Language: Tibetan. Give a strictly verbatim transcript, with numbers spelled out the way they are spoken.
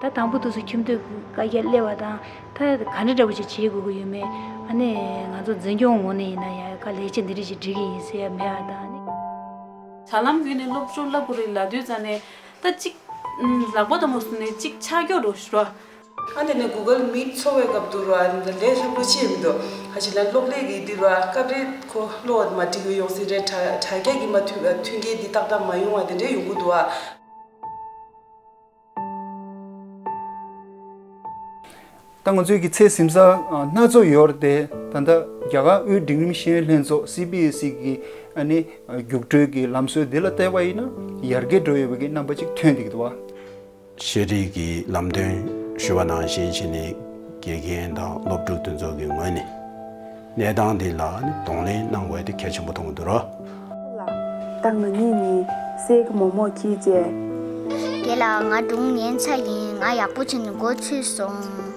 ད་དང་པོ་དུས་སུ་ཁྱིམ་སྡོད་བཀའ་རྒྱ་སླེབས་པ་དང་ད་ག་འདྲ་འདྲ་པོ་ཞིག་བྱེད་དགོས་ཀྱི་ཡོད་མེད། ཨ་ནི་ང་ཚོ་འཛིན་སྐྱོང་ངོས་ནས་ཡིན་ན་ཡང་ག་ལེགས་ཆ་འདི་འདྲ་ཞིག་སྒྲིག་གི་ཡིན་ཟེར་ཡ་མེད་པ་དང་ནི། དྲ་ལམ་བརྒྱུད་ནས་སློབ་སྦྱོང་བསླབ་དགོས་རེད་ལབ་དུས་ཙང་ནས་ད་གཅིག་ལག་པ་དང་མ་སོང་ནས་གཅིག་ཆག་སྐྱོ་རོ་ཞུ་རོ། ཨ་དེ་ནས་Google Meet་ཚོགས་པའི་སྐབས་དུ་རོ་ཨ་ནི་ལས་སླ་པོ་ཅི་ཡང་མི་འདུག་ཧ་ཅི་ལ་སློབ་ལས་ཀྱི་འདི་རོ་ཨ་སྐབས་རེ་ཁོ་བློ་བ་མ་འགྲིག་གི་ཡོང་སྲིད་རེད། དྲ་དྲ་རྒྱ་གི་མ་མཐུན་མཐུན་རྐྱེན་འདི་ཏག་ཏག་མ་ཡོང་བ་དེ་འདྲས་ཡོང་གི་འདུག་ཨ། ད་ང་ཚོའི་གི་ཚད་ཟིན་ས་སྣ་ཚོགས་ཡོད་རེད་དེ། ད་ལྟ་རྒྱ་གར་དབུས་འབྲིང་རིམ་ཤེས་ཡོན་ལྷན་ཚོགས་སི་བི་ཨེ་སི་གི་ཨ་ནི་རྒྱུགས་སྤྲོད་ཀྱི་ལམ་སྲོལ་འདི་ལ་བལྟས་པ་ཡིན་ན་ཡར་རྒྱས་འགྲོ་ཡོད་པའི་གི་རྣམ་པ་ཅིག་ཐོན་བསྡད་ཀྱི་འདུག་བ། ཤེས་རིག་གི་ལམ་སྟོན་ཞུ་བ་ནང་བཞིན་བྱས་ནས་དགེ་རྒན་དང་སློབ་ཕྲུག་དེ་ཚོ་གི་ངོས་ནས་གནས་སྟངས་འདི་ལ་གདོང་ལེན་གནང་དགོས་དེ་གལ་ཆེན་པོ་མཐོང་གི་འདུག་རོ། ལ། ད་ང་གཉིས་ནི་སྲས་ཀྱི་མོག་མོག་ཁྱི་བཅས། རྒན་ལགས། ང་སྒྲུང་ཉན་ཆ་ཡིན། ང་ཡག་པོ་བྱས་ནས་མགོ་ཚོས་སོང་།